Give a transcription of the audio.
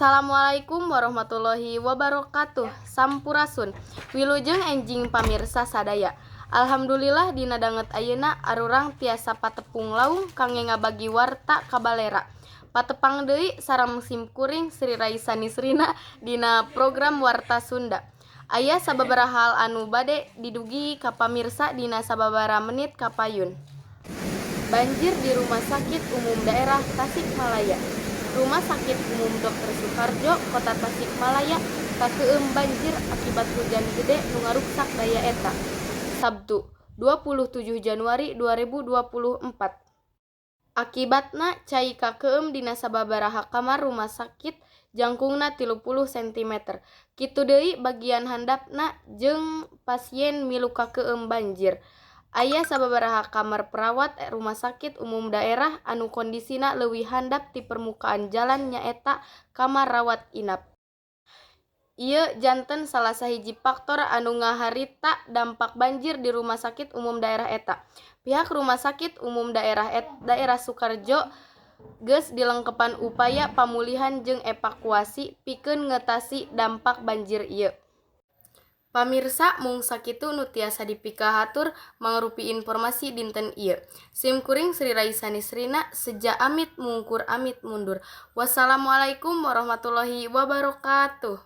Assalamualaikum warahmatullahi wabarakatuh. Sampurasun. Wilujeng enjing pamirsa sadaya. Alhamdulillah, dina danget ayeuna arurang tiasa patepung laung kangge ngabagi warta kabalera. Patepang deui sareng simkuring, Sri Raisa Nisrina, dina program Warta Sunda. Aya sababaraha hal anu bade didugi ka pamirsa dina sababaraha menit kapayun. Banjir di Rumah Sakit Umum Daerah Tasikmalaya. Rumah Sakit Umum Dr. Soekarjo, Kota Tasikmalaya, kakeueum banjir akibat hujan gede nu ngaruksak daya eta. Sabtu, 27 Januari 2024. Akibatna, cai kakeueum dina sababaraha kamar rumah sakit jangkungna 30 sentimeter. Kitu deui bagian handapna jeung pasien milu kakeueum banjir. Aya sababaraha kamar perawat rumah sakit umum daerah anu kondisina leuwih handap ti permukaan jalan, nyaeta kamar rawat inap. Ieu janten salah sahiji faktor anu ngaharita dampak banjir di rumah sakit umum daerah eta. Pihak Rumah Sakit Umum Daerah Soekarjo geus dilengkepan upaya pamulihan jeung evakuasi pikeun ngetasi dampak banjir ieu. Pamirsa, mung sakitu nu tiasa dipikahatur mangrupi informasi dinten ieu. Sim kuring, Sri Raisa Nisrina, seja amit mungkur, amit mundur. Wassalamualaikum warahmatullahi wabarakatuh.